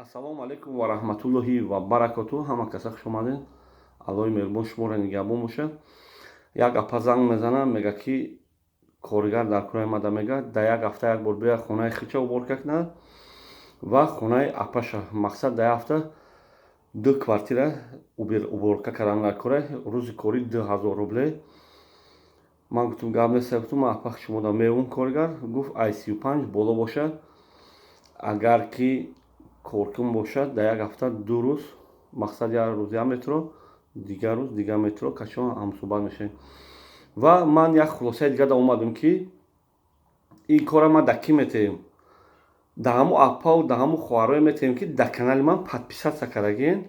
Ассалому алайкум ва раҳматуллоҳи ва баракоту. Ҳама каса хуш омадед. Аллоҳи меҳрубон шуморо нигаҳбон бошад. Як апа занг мезанад, мега, ки коргар дар кураи мада, мега, дар як ҳафта як бор бия, хонаи хича уборка кунад ва хонаи апаша. Мақсад, дар як ҳафта ду квартира уборка кардан дар кура, рӯзи корӣ 2000 рубле. Ман гуфтум, гап нест, гуфтум, ман апа шумода меёвум коргар. Гуфт, ай 35 боло бошад. Агар ки коркун бошад, дар як ҳафта 2 рӯз, мақсад, як рӯз як метро, дигар рӯз дигар метро, качон ҳамсӯҳбат мешавем. Ва ман як хулосаи дигар да омадам, ки ин кора ман дар кӣ метаҳем? Дар ҳамун аппау, дар ҳамун хоҳарое метаҳем, ки дар канали ман подписаться кардагиен.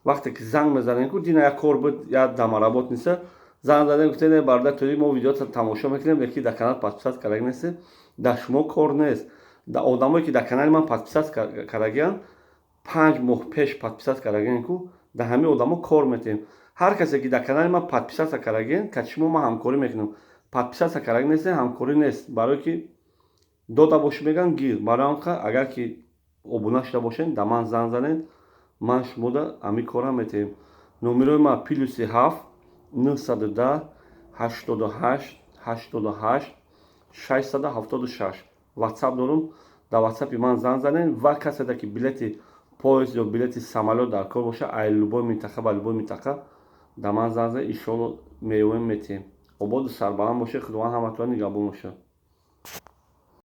Вақте ки занг мезанем, ку дина як кор буд, як домоработница занг задем, гуфтем: «Бародар, тои мо видеота тамошо мекунем, леки дар канал подписаться кардаги нестем». Дар шумо кор нест, дар одамое ки дар канали ман подписаться кардагианд, 5 моҳ пеш подписаться кардагиен ку, дар ҳамин одамо кор метаҳем. Ҳар касе ки дар канали ман подписаться кардагиен, кати шумо ман ҳамкорӣ мекунам. Подписаться кардаги нестем, ҳамкорӣ нест, барое ки дода бошӣ, мегӯянд, гир. Барои он агар ки обуна шуда бошед, дар ман занг занед, ман шумода ҳамин корам метаҳем. Номерои ман +7 910 88 88 676. Ватсап дорум, дар ватсапи ман занг занед. Ва каседа ки билети поезд ё билети самолёт дар кор бошад, ай любой минтақа ба любой минтақа, дар ман занг занед, иншоалло меёвем, метиҳем. Ободу сарбаланд бошед, Худованд ҳаматон нигаҳбон бошад.